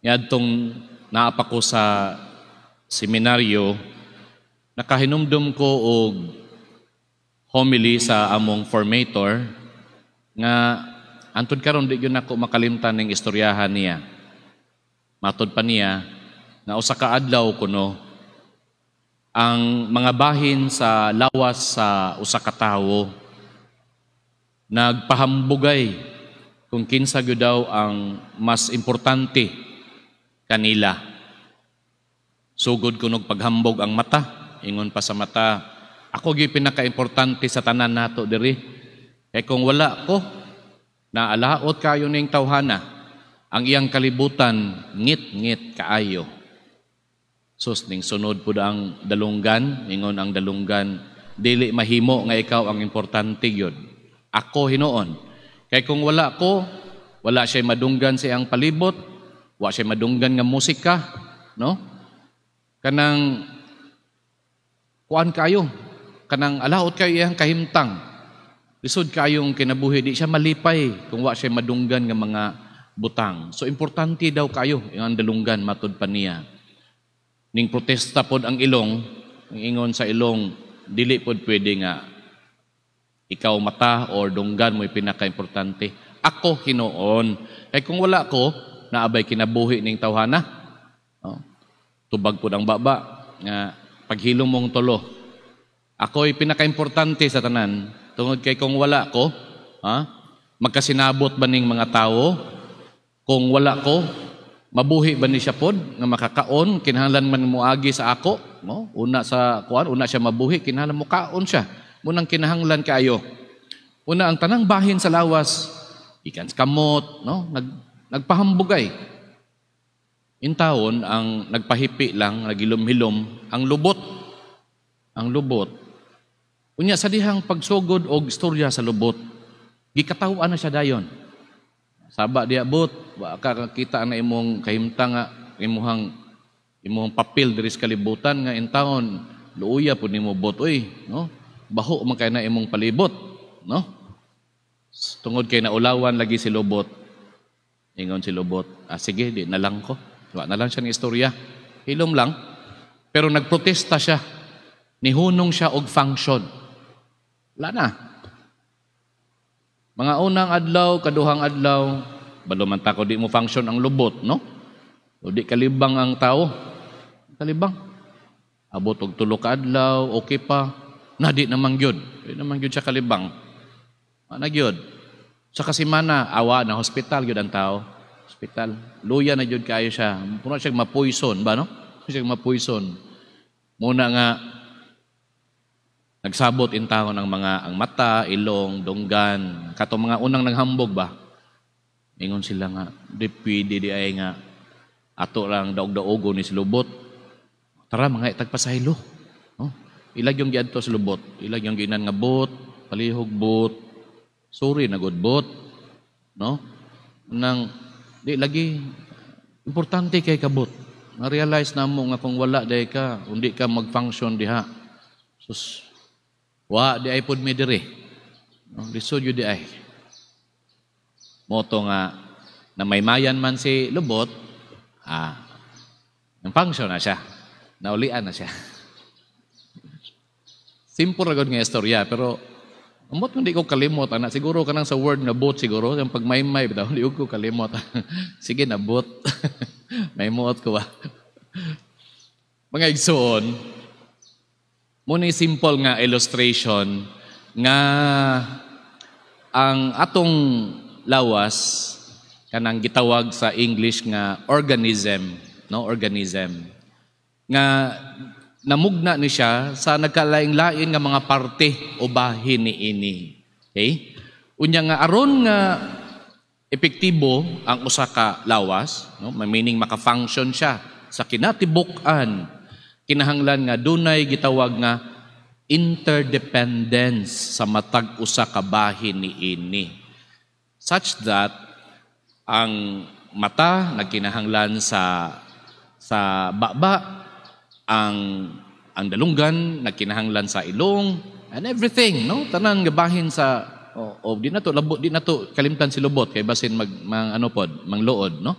Niadtong naa pa ko sa seminaryo, nakahinumdum ko og homily sa among formator nga antud karon di gyud nako makalimtan ning istoryahan niya. Matod pa niya nga usa ka adlaw kuno ang mga bahin sa lawas sa usa ka tawo nagpahambugay kung kinsa gyud daw ang mas importante kanila. Sugod kunog paghambog ang mata, ingon pa sa mata, "Ako gyud pinakaimportante sa tanan nato diri. Kay kung wala ko, naalaot kayo ning tawhana, ang iyang kalibutan ngit-ngit kaayo." Sus, ning sunod pud ang dalunggan, ingon ang dalunggan, "Dili mahimo nga ikaw ang importante gyud. Ako hinuon. Kay kung wala ko, wala siya madunggan sa iyang palibot, wa siya madunggan nga musika, no? Kanang kuan kayo, kanang alaot kayo iyang kahimtang. Lisod kayong kinabuhi, di siya malipay kung wa siya madunggan nga mga butang. So importante daw kayo ang dalunggan," matud pa niya. Ning protesta pod ang ilong, ang ingon sa ilong, "Dili pod pwede nga ikaw mata or dunggan mo'y pinaka-importante. Ako hinuon. Kay kung wala ko, naa bay kinabuhi ning tawhana?" No? Tubag pod ang baba nga paghilom mong tulo. "Ako'y pinaka-importante sa tanan. Tungod kay kung wala ko, ha, magkasinabot ba ning mga tao? Kung wala ko, mabuhi ba ni siya pod nga makakaon? Kinahanglan man moagi sa ako, no? Una sa kuan, una siya mabuhi, kinahanglan mo kaon siya. Munang kinahanglan kaayo." Una ang tanang bahin sa lawas, ikan sa kamot, no? Nagpahambugay. Intawon ang nagpahipi lang, nagilom-hilom, ang lubot. Ang lubot. Unya sa dihang pagsugod og istorya sa lubot, gikataw-an na siya dayon. "Saba diya, bot, wa ka kakita na imong kahimtang nga imuhang papel diri sa kalibutan nga intawon luuya pud nimo, bot, oy, no? Baho man kay na imong palibot, no?" Tungod kay naulawan lagi si lubot. Ingon si lubot, "Ah, sige, di na lang ko." Wa na lang siya ng istorya. Hilom lang. Pero nagprotesta siya. Nihunong siya og function. Wala na. Mga unang adlaw, kaduhang adlaw, balo man ta ko di mo function ang lubot, no? O di kalibang ang tao. Kalibang. Abot og 3 ka adlaw, okay pa. Na di naman gyud. Di naman gyud siya kalibang. Ana gyud. Sa kasimana, awa na hospital gyud ang tao. Hospital. Luya na gyud kaayo siya. Puno siya mapoison ba, no? Puno siya mapoison. Muna nga nagsabot in tao ng mga ang mata, ilong, dunggan, kato mga unang naghambog ba? Ingon sila nga, "Di pwede di ay nga ato lang daog-daogo ni si lubot. Tara, mga itagpasaylo." No? Ilag yung giadto sa lubot. Ilag yung ginan nga, "Bot, palihog, bot. Sorry na gud, bot." No? Nang di lagi, importante kay kabot. Na-realize na mo nga kung wala day ka, hindi ka mag-function diha. Sus, wa di ay pud mi diri. No, lisod yun di ay. Moto nga na maymayan man si lubot, ang function na siya. Naulian na siya. Simple ra gud nga istorya, pero amot hindi ko kalimot ana, siguro kanang sa word nga bot, siguro yung pagmaymay bitaw hindi ko kalimot. Sige na, bot. May muot ko ba? Mga igsoon, mo ni simple nga illustration nga ang atong lawas kanang gitawag sa English nga organism, no, organism nga namugna ni siya sa nagkalain-lain nga mga parte o bahin niini. Okay? Unya nga aron nga epektibo ang usa ka lawas, no, meaning maka-function siya sa kinatibuk-an, kinahanglan nga dunay gitawag nga interdependence sa matag usa ka bahin niini. Such that ang mata nagkinahanglan sa baba, ang dalunggan nagkinahanglan sa ilong and everything, no, tanan nga bahin sa o di na to labo, di na to kalimtan si lubot kay basin mag mang ano pod, mangluod, no.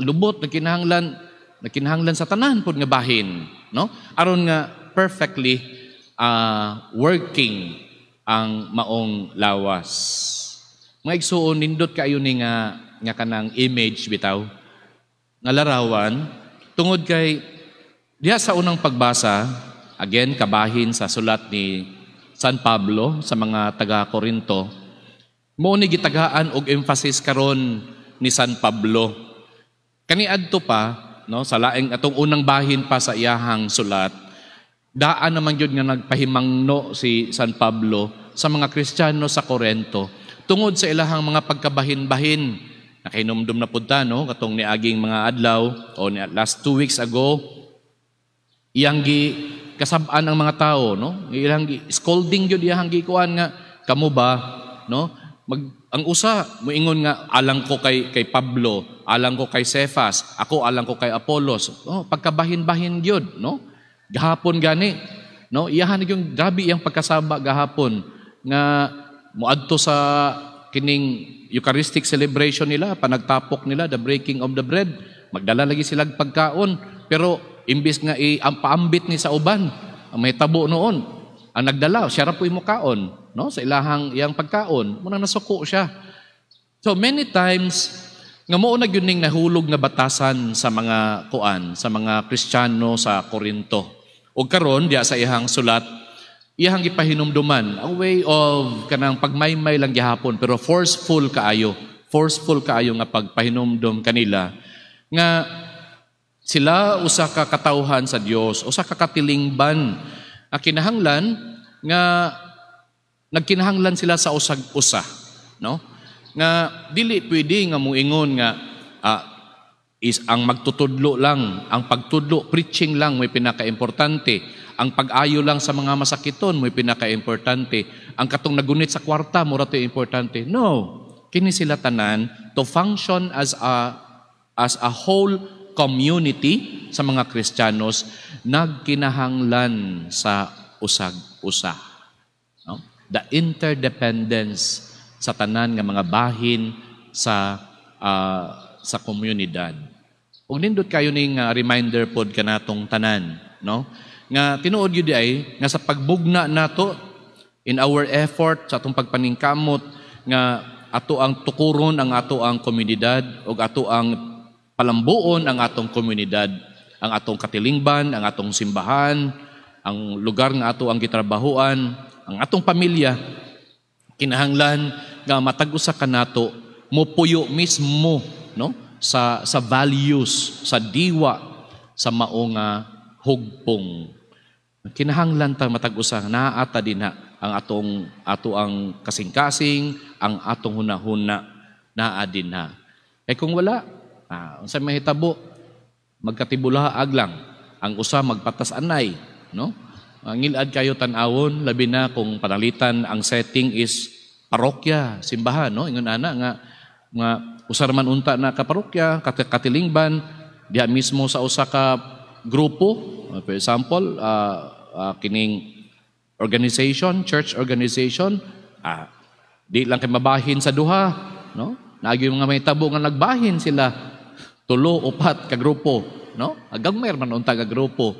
Lubot nagkinahanglan sa tanan pod nga bahin, no? Aron nga perfectly working ang maong lawas. Mga igsuon, nindot kaayo ni nga kanang image bitaw nga larawan, tungod kay diha sa unang pagbasa, again, kabahin sa sulat ni San Pablo sa mga taga Korinto, mao ni gitagaan og emphasis karon ni San Pablo. Kaniadto pa, no, sa laing atong unang bahin pa sa iyahang sulat, daan naman gyud nga nagpahimangno si San Pablo sa mga Kristiyano sa Korento tungod sa ilahang mga pagkabahin-bahin. Nakahinumdum na pud ta, no, katong niaging mga adlaw o ni last 2 weeks ago, iyang gi kasab-an ang mga tao, no? Iyang gi scolding gyud, iyang gi kuan nga kamo ba, no? Mag ang usa moingon nga alang ko kay Pablo, alang ko kay Cephas, ako alang ko kay Apollos. Oh, pagkabahin-bahin gyud, no? Gahapon gani, no? Iyahan yung grabe iyang pagkasaba gahapon nga moadto sa kining Eucharistic celebration nila, panagtapok nila, the breaking of the bread, magdala lagi sila pagkaon, pero imbis nga i paambit ni sa uban, ang may tabo noon, ang nagdala, siya ra po kaon, no? Sa ilahang iyang pagkaon, muna nasuko siya. So many times nga mao na gyud ning nahulog nga batasan sa mga kuan, sa mga Kristiyano sa Korinto. Ug karon diya sa iyang sulat, iyang gipahinumduman, a way of kanang pagmaymay lang gihapon, pero forceful kaayo, forceful kaayo nga pagpahinumdum kanila nga sila usa ka katawhan sa Dios, usa ka katilingban. Ang kinahanglan nga nagkinahanglan sila sa usag usa, no? Nga dili pwede nga moingon nga is ang magtutudlo lang, ang pagtudlo, preaching lang may pinakaimportante. Ang pag-ayo lang sa mga masakiton may pinakaimportante. Ang katong nagunit sa kwarta mura to importante. No. Kini sila tanan to function as a whole community sa mga Kristiyanos, nagkinahanglan sa usag-usa. No? The interdependence sa tanan nga mga bahin sa komunidad. Ug nindot kayo ning reminder pod kanatong tanan, no? Nga tinuod gyud ay nga sa pagbugna nato in our effort sa atong pagpaningkamot nga ato ang tukuron ang ato ang komunidad ug ato ang palambuon ang atong komunidad, ang atong katilingban, ang atong simbahan, ang lugar nga ato ang gitrabahuan, ang atong pamilya, kinahanglan nga matag usa kanato mopuyo mismo, no, sa values, sa diwa sa mao nga hugpong. Kinahanglan ta matag usa naa ta dinha, ang atong ato ang kasing-kasing, ang atong hunahuna naa dinha. Eh kung wala, unsa mahitabo? Magkatibulaag lang. Ang usa magpatas anay, no? Ngilad kayo tan-awon, labi na kung panalitan ang setting is parokya, simbahan, no? Ingon ana nga usa man unta na kaparokya, katilingban, diha mismo sa usa ka grupo, for example, kining organization, church organization, di lang kay mabahin sa duha, no? Naagi mga may tabo nga nagbahin sila tulo, upat ka grupo, no? Agagmay man unta ka grupo.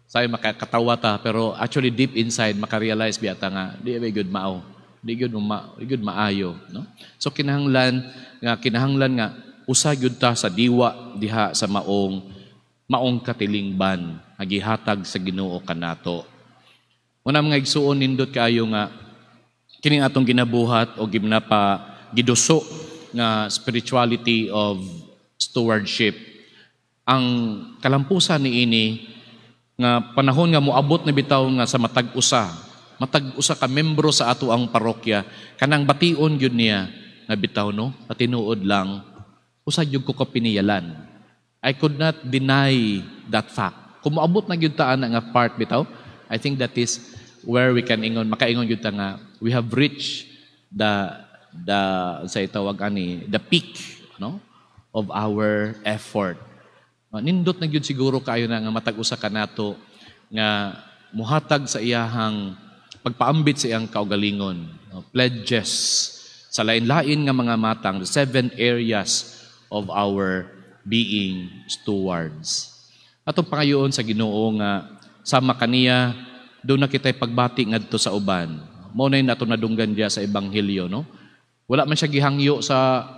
Say makakatawa ta, pero actually deep inside makarealize biya ta nga di ba good mao. Di good maayo, no? So kinahanglan nga usa gyud ta sa diwa diha sa maong katilingban nga gihatag sa Ginoo kanato. Una, mga igsuon, nindot kaayo nga kining atong ginabuhat o ginapa giduso nga spirituality of stewardship. Ang kalampusan niini nga panahon nga moabot na bitaw nga sa matag usa ka membro sa ato ang parokya kanang bation gyud niya nga bitaw, no, patinuod lang, usa gyud ko ka piniyalan. I could not deny that fact. Kung moabot na gyud ta ana nga part bitaw, I think that is where we can ingon, makaingon gyud ta nga we have reached the sa itawag ani, the peak, no, of our effort. Nindot na gyud siguro kayo na nga matag usa kanato nga muhatag sa iyahang pagpaambit sa iyang kaugalingon, no, pledges sa lain-lain nga mga matang, the seven areas of our being stewards. Atong pangayoon sa Ginoo nga sama kaniya duna kitay pagbati ngadto sa uban. Mao na ato nadunggan diya sa ebanghelyo, no? Wala man siya gihangyo sa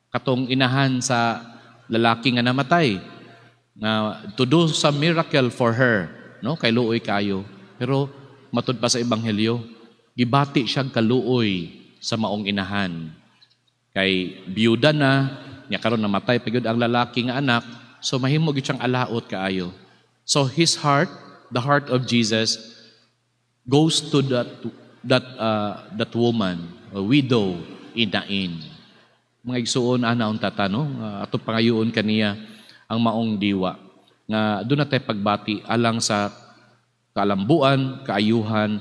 katong inahan sa lalaki nga namatay nga to do some miracle for her, no? Kay luoy kayo. Pero matud pa sa ebanghelyo, gibati siya kaluoy sa maong inahan. Kay biyuda na, nya karon namatay pa gyud ang lalaki nga anak, so mahimo gyud siyang alaot kaayo. So his heart, the heart of Jesus, goes to that woman, a widow in Nain. Mga igsuon, ana unta ta, no? Ato pangayoon kaniya ang maong diwa nga duna tay pagbati alang sa kalambuan, kaayuhan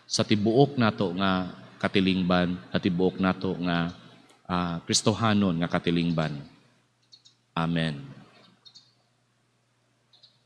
sa tibuok nato nga katilingban, sa tibuok nato nga Kristohanon nga katilingban. Amen.